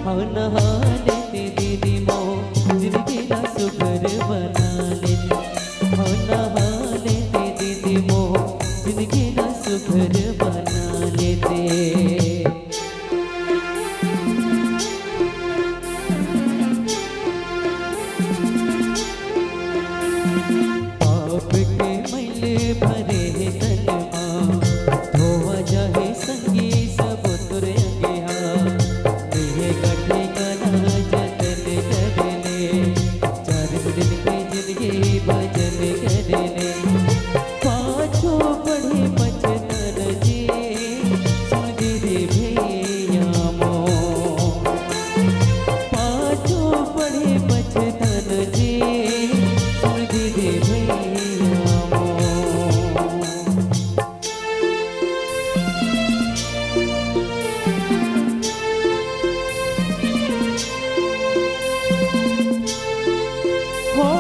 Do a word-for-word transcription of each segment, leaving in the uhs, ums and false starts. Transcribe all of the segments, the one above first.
हव नहा लेते दीदी मोर जिनगी ला सुघर बना लेते। हव नहा लेते दीदी मोर जिनगी ला सुघर बना लेते। पाप के मैल भरे हे तन मा, धोवा जाही संगी सब तोर अंगे हा। मेहे गठे कला जतन कर ले, चार दिन के जिनगी भजन कर ले। पाछू पड़े पछतन जी, सुन दीदी भैया मोर। पाछू पड़े पछतन जी, सुन दीदी भैया मोर। हो।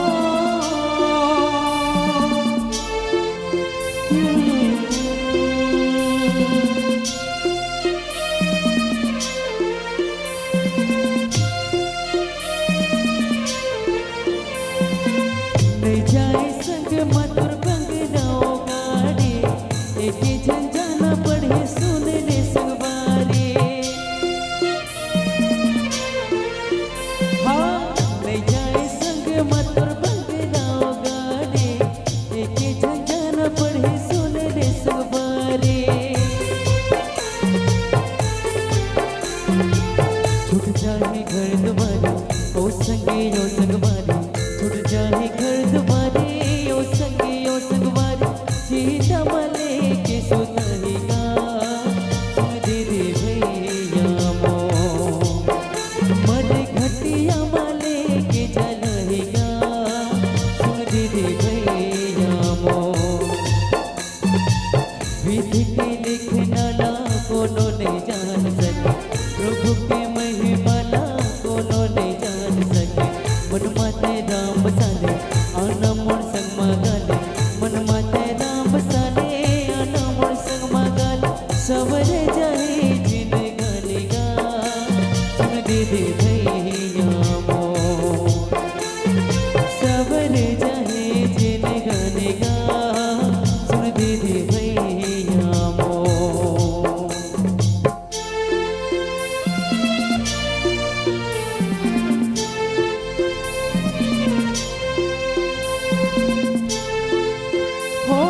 नइ जाए संग म तोर बंगला गाड़ी, एके झन जाना पड़ही सुन ले संगवारी। हाँ, नइ जाए संग म तोर बंगला गाड़ी, एके झन जाना पड़ही सुन ले संगवारी। छूट जाही घर दुआरी, ओ संगी ओ संगवारी। छूट जाही घर दुआरी, ओ संगी ओ संगवारी। चिता म लेके सुतही गा, सुन दीदी भैया मोर। मले घटिया म लेके चलही गा, सुन दीदी भैया मोर। विधि के लिखना ला कोनो नइ जान सके, प्रभु के महिमा ला कोनो नइ जान सके। मन माते राम बसा ले, आना मोर संग मा गा ले। मन माते राम बसा ले, आना मोर संग मा गा ले। सवर जाही जिनगानी गा, सुन दीदी भैया मोर। सवर जाही जिनगानी गा, सुन दीदी भैया मोर। हो।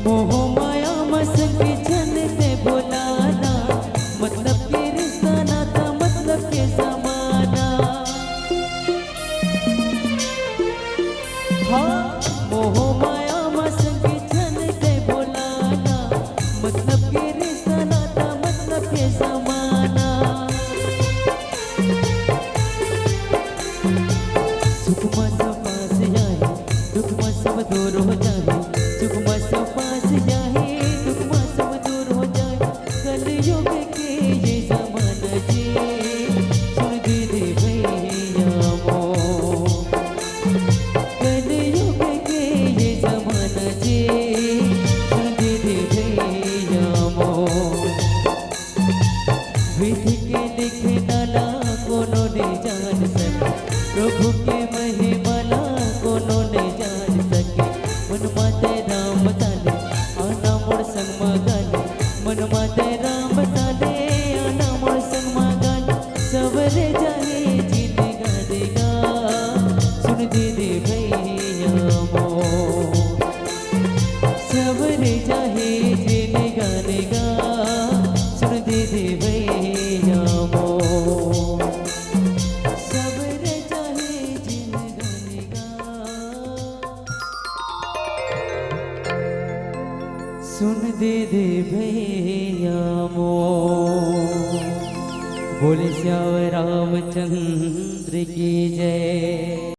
मोह माया म संग झन ते भुलाना, मतलब के रिश्ता नाता, मतलब के जमाना। हाँ, मोह माया म संग झन ते भुलाना, मतलब के रिश्ता नाता, मतलब के जमाना। सुख म सब पास आही, दुख म सब दूर हो जाही। सुख म सब पास आही, दुख म सब दूर हो जाही। कलयुग के ये जमाना जी, सुन दीदी भैया मोर। कलयुग के ये जमाना जी, सुन दीदी भैया मोर। विधि के लिखना ला कोनो नइ जान सके, प्रभु के महिमा ला कोनो नइ जान सके। मन माते राम बसा ले, आना मोर संग मा गा ले। मन माते राम बसा ले, आना मोर संग मा गा ले। सवर जाही जिनगानी गा, सुन दीदी भैया मोर। सवर जाही जिनगानी गा, सुन दीदी भैया मोर। सवर जाही जिनगानी गा, सुन दीदी भैया मोर। बोले सियावर रामचंद्र की जय।